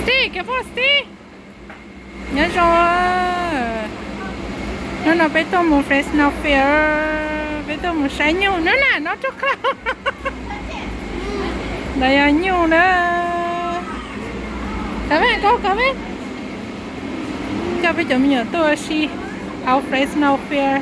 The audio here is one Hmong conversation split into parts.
Steve, careful, Steve. Nyob zoo, hnub no peb tuaj mus Fresno Fair, peb tuaj mus saib nyuj. Hnub na no rau qhov no yog nyuj na. Cov peb, cov peb, coj peb cov me nyuam tuaj ua si hauv Fresno Fair.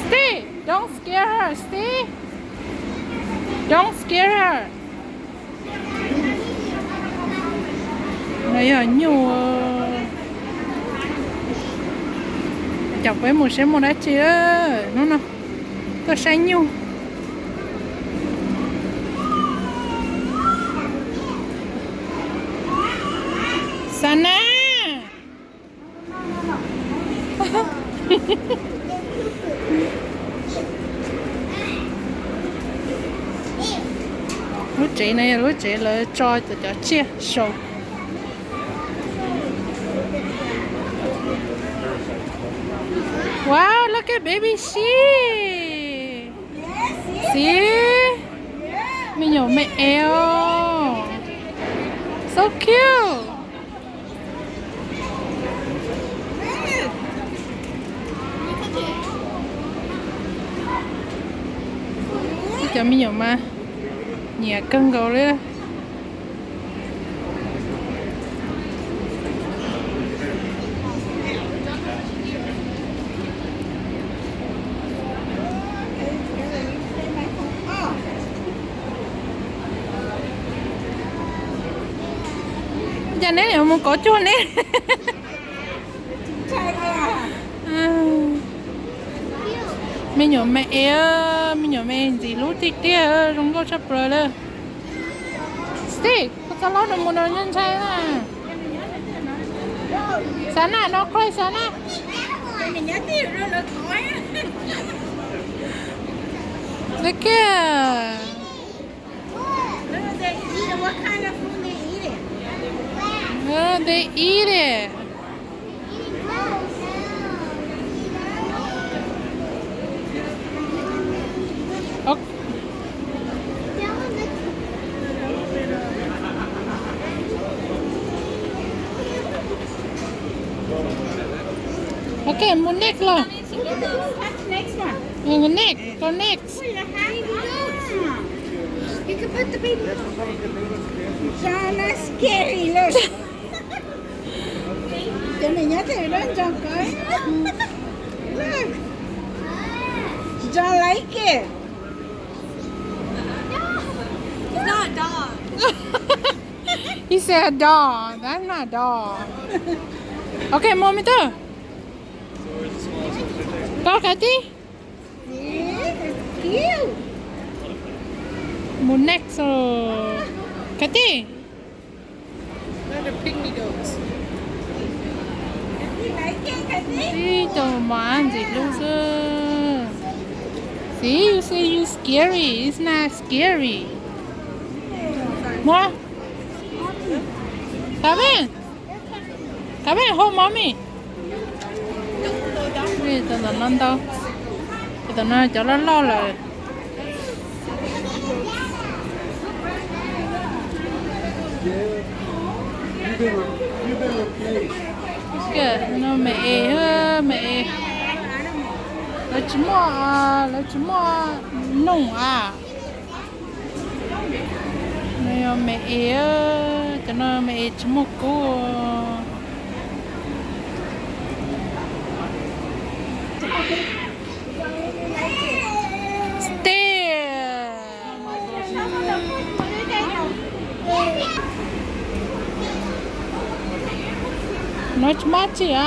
Steve, don't scare her, Steve. Don't scare her. No yog nyuj. Coj peb mus saib muaj dab tsi hnub no. Tuaj saib nyuj. Xav na. Lub tsev no yog lub tsev lawv tso cov tsiaj sau. Wow, look at baby sheep. See? Me nyuam me ev os. So cute. Cov me nyuam mas nyiam kawg nkaus li. Cas neb yuav mus kov cuag neb? Me nyuam me ev, me nyuam me ntxim hlub tiag tiag, zoo nkauj tshaj plaws li. Steve, koj txhob los rau mus rau nyob ntshai na. Xav na, no qhov xav na. Look at. They eat it. Ok. Ok, mus next los. Mus next, go next. Cov no scary lawm. Cov niam nyob twg lub ntsog kov. Look. Don't like it. It's not a dog. He said a dog. That's not a dog. Ok, mus me tub. Koj kav tij. Mus next. Kav tij. Ib co mos ntxim hlub xwb. See, you say you scary. It's not scary. Muab. Kav pej, kav pej, hold mommy. Tam no ntau, tam no cov loj loj lawm. No me es, me es. Lawv tsis muaj, lawv tsis muaj nooj a. No yog me es, cov no me es tsis muaj kub. Stay. No tsis muaj tsi a.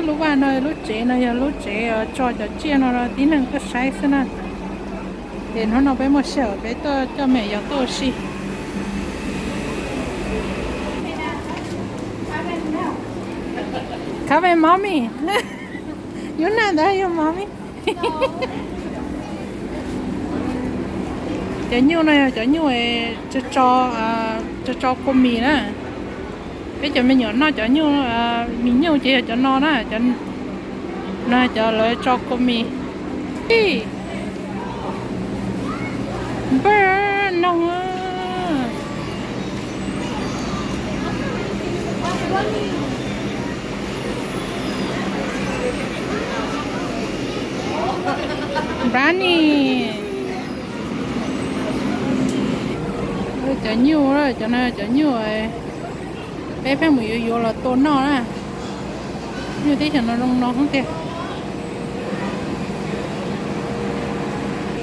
Lub vaj no, lub tsev no yog lub tsev tso cov tsiaj no rau tib neeg tuaj saib xwb na. Ces hnub no peb muaj sij hawm peb tuaj coj me nyuam tuaj ua si. Come and mommy. Yus na ntawd yog mommy. Cov nyuj no yog cov nyuj tso, tso kua mis na. Peb cov me nyuam noj cov nyuj, mis nyuj ces yog cov no na, no cov lawv tso kua mis. Npawg noog. Brownie. Cov nyuj, cov no cov nyuj peb pheej mus yuav yuav los tua noj na. Nyuj teb chaws no zoo no hoob tiag.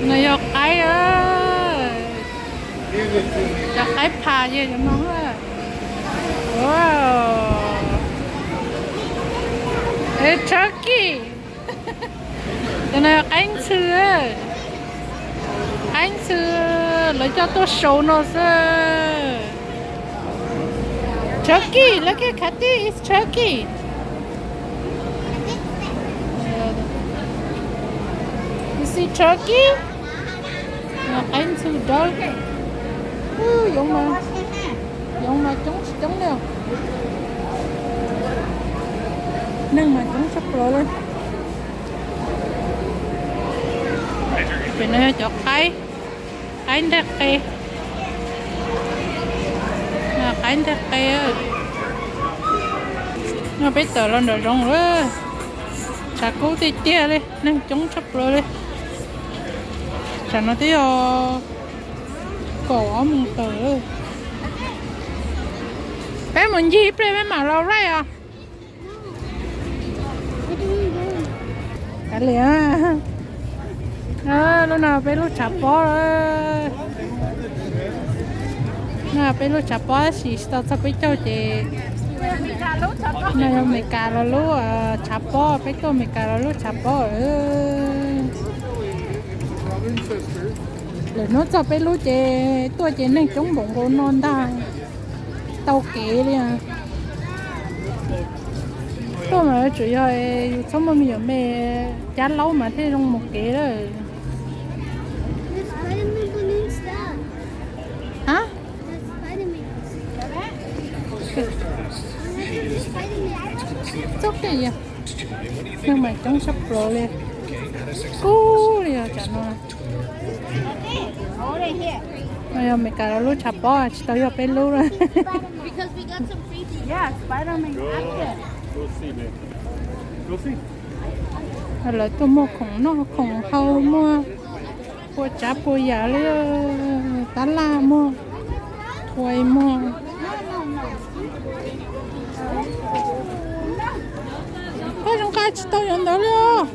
No yog qaib, cov qaib phas yog cov no. Turkey. Cov no qaib ntxhw, qaib ntxhw, lawv coj tuaj sau no xwb. Turkey, look at Kathy, it's turkey. You see turkey? Qaib ntxhw dawb. Yoov mas, yoov mas coob tsis coob li. Neeg mas coob tshaj plaws li. Ces no yog cov qaib, qaib nteg qe, qaib nteg qe. No peb tawm los nram zoov lawm, tshav kub tiag tiag li, neeg coob tshaj plaws li. Tsam no twb yog kaum ob moos tawm. Peb mus ncig ib pliag peb mam los right os. Kav liam. Lub no peb lub tshav pob. No peb lub tshav pob tab sis tsis tau txog peb caug ces no yog Amelikas los lub tshav pob, peb tuaj Amelikas los lub tshav pob. Lwm hnub txog peb lub ces tuaj ces neeg coob npaum nkaus no ntag. Tau kev li. Tuaj mas tsuas yog yus txhob muaj me nyuam me cab laub mas thiaj zoo mus kev lawm. Txoj kev yog neeg mas coob sab plaws li. Kub li os tsam no. No yog Amelikas lub tshav pob tsis tau yog peb lub. Lawv tuaj muag khoom noj khoom haus, muag pua tsav pua yam li, tab laj muag, thuais muag. Koj zoo nqa tsis tau cov ntawd li os.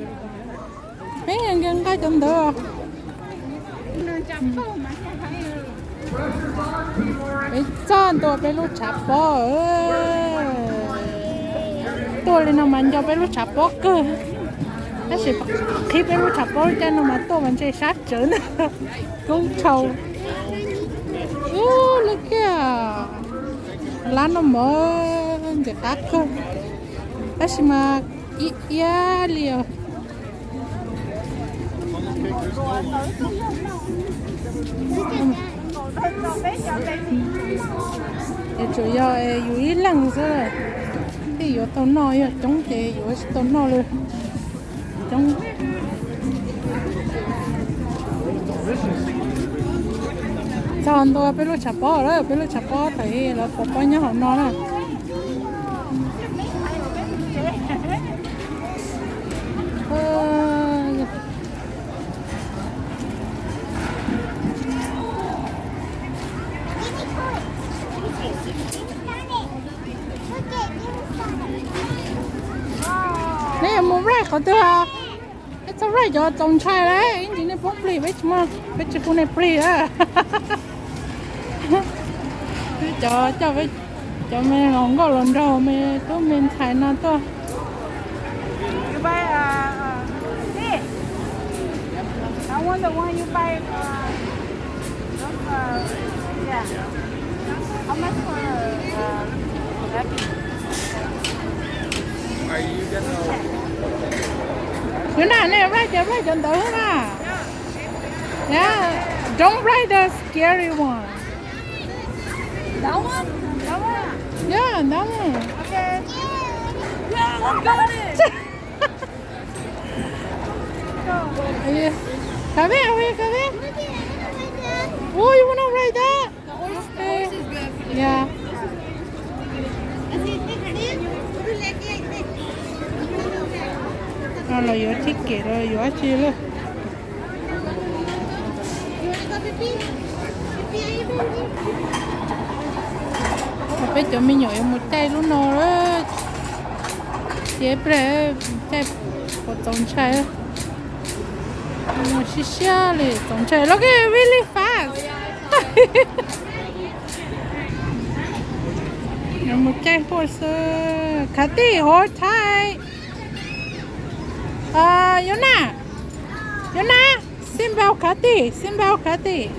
Peb nqa cov ntawd. Peb txog ntua peb lub tshav pob. Tuaj li no mas nco peb lub tshav pob kawg. Tab sis qhib peb lub tshav pob lub caij no mas tuaj mas ntshe sab tsawv na. Kub dhau. Ub, lub kiag lab no mov ntxim qab kawg, tab sis mas ib iab li os. Ces tsuas yog yus ib leeg xwb thiaj yuav tau noj, yog coob ces yuav tsis tau noj li. Coob. Txog ntua peb lub tshav pob lawm, peb lub tshav pob thaum lawv pov pob nyob hauv no na. Neb yuav mus right qhov twg? Peb txhob right cov txaus ntshai lawm, ib ntsis nej poob plig, peb tsis muaj, peb tsis pub nej plig lawm. Cov coj cov me hluas nkauj hluas nraug, me tub me ntxhais no tuaj. Yuav na, nej right cov, right cov ntawd na. Don't ride the scary one. That one? That one? Yeah, that one. Okay. Yeah, I got it. Go. Yeah. Come here, come here, come here. Oh, you wanna ride that? The horse, the horse is good for the— Yeah. No los yuav txij kev los yuav dab tsi lawm. Peb cov me nyuam yuav mus caij lub no lawm. Ces peb caij puas txaus ntshai. Siab siab li, txaus ntshai. Look at it, really fast. Yuav mus caij horse. Khav tij, hold tight. Yona, Yona, seat belt, khav tij, seat belt, khav tij.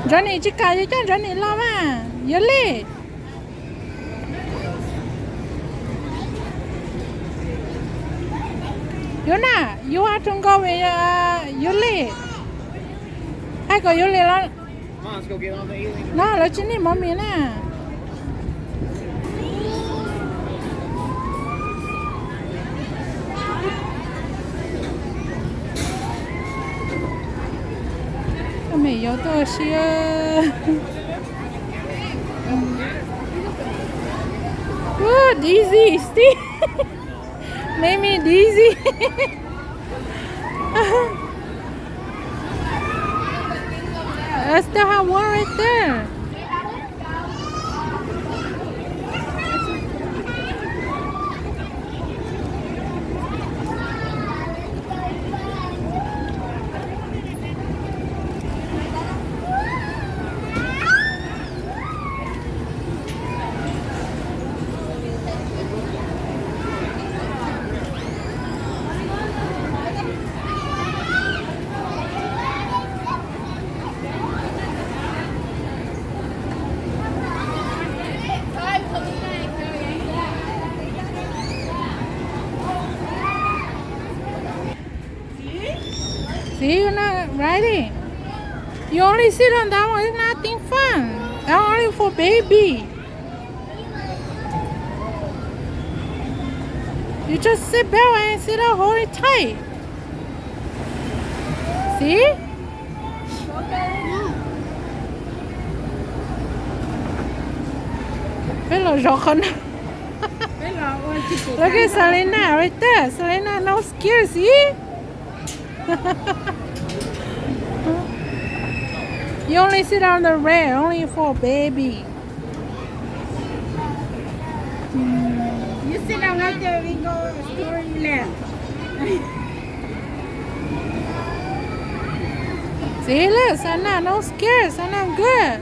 Johnny tsis kam, yuav coj Johnny los mas, yuav li. Yona, you want to go with, uh, Yuli? Hais kom Yuli los. No, lawv tsis nij mov mis na. Koj me yau tuaj ua si. Ooh, dizzy, Steve. Made me dizzy. I still have one right there. See, you're not riding. You only sit on that one. It's nothing fun. That only for baby. You just sit back and sit down, hold it tight. See? Peb los zov qhov no. Look at Selena right there. Selena no scared, see? You only sit on the red, only for baby. You sit down right there, we go story land. See, look, Sana no scared, Sana good.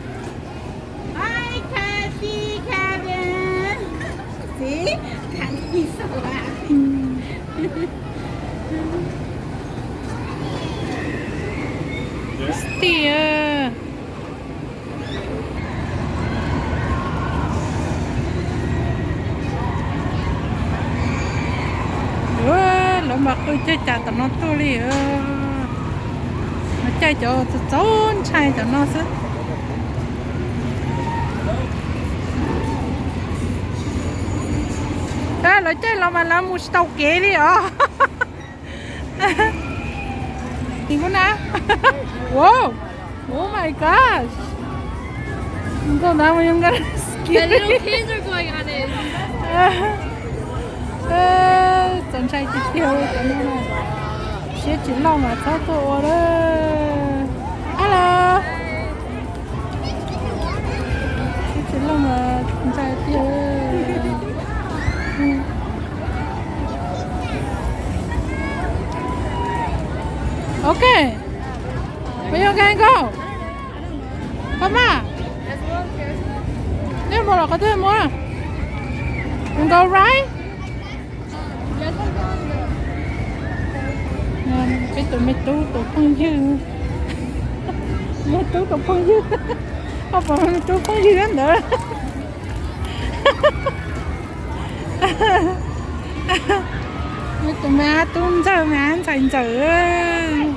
Hi, Kathy, Kevin. See? Kathy so happy. Still. Lawv mas qw caij cas tom no tuaj li. Lawv caij cov txaus ntshai tom no xwb. Lawv caij los mas lawv mus tsis tau kev li os. Tim kuv na. Wow. Oh my gosh. Nkauj ntawd mus yoov nkauj. Txaus ntshai tiag tiag. Siab tsis loj mas txhob tuaj ua lawm. Hello. Siab tsis loj mas ntshai tiag. Okay. Where you gonna go? Come on. Nej mus los qhov twg mus? You go right? Peb tus me tub tus phooj ywg. Me tub tus phooj ywg, koj puas me tub phooj ywg ntawd? Tus me ab tub ntxawg, me ab ntxhais ntxawm.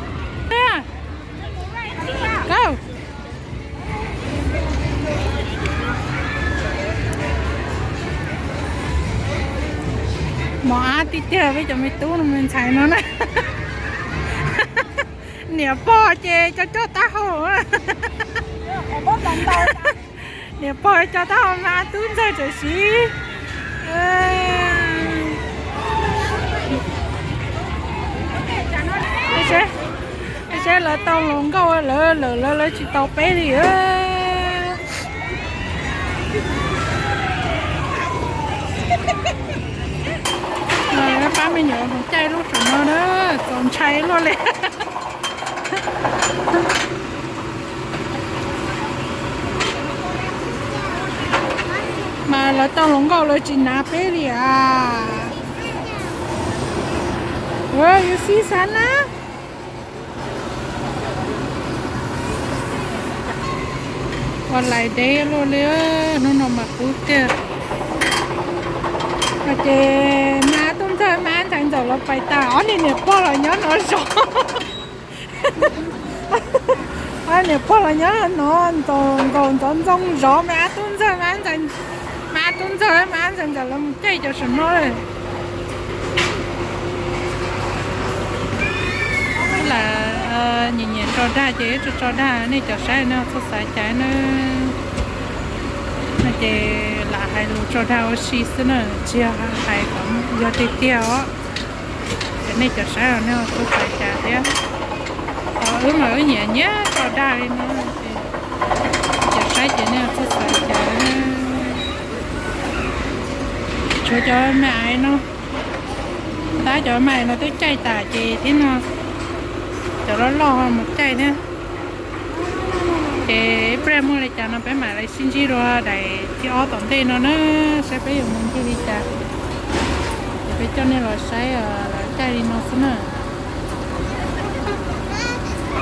Mos ab tiag tiag peb cov me tub no me ntxhais no na. Niam pog ces coj coj taub hau. Niam pog coj taub hau mas tub ntxawg tseem siv. Seb lawv tau hluas nkauj lawm, lawv lawv tsis tau peb li. Pab me nyuam mus caij lub saum no na, txaus ntshai luaj li. Mas lawv tau hluas nkauj lawv tsis hnav peb li as. Ua yus sib xav na. Ua lais deb luaj li, hnub no mas kub tiag. Ces me ab tub ntxawg me ab ntxhais ntxawm lawv pais tas, ob niag niam pog los nyob no zov. Niam pog los nyob no ntaus nkaus ntxoov ntxoo zov me ab tub ntxawg me ab ntxhais, me ab tub ntxawg me ab ntxhais ntxawm lawv mus caij cov saum no. Lam nyiam nyiam tso dag ces ib tug tso dag, nej cov saib nej txhob xav cas na. No ces lam hais lus tso dag ua si xwb na, tsis yog hais kom yog tiag tiag os. Ces nej cov saib los nej txhob xav cas thiab. Wb mas wb nyiam nyiam tso dag li no, cov saib ces nej txhob xav cas. Tshuav cov me ais no, tab cov me ais no twb caij tas ces thiab no, cov loj loj mus caij thiab. Ces ib pliag muaj li cas no peb mam li sib ntsib dua daim thib ob tom ntej no na, saib peb yuav mus ntsib li cas. Ces peb coj nej los saib lawv caij li no xwb na.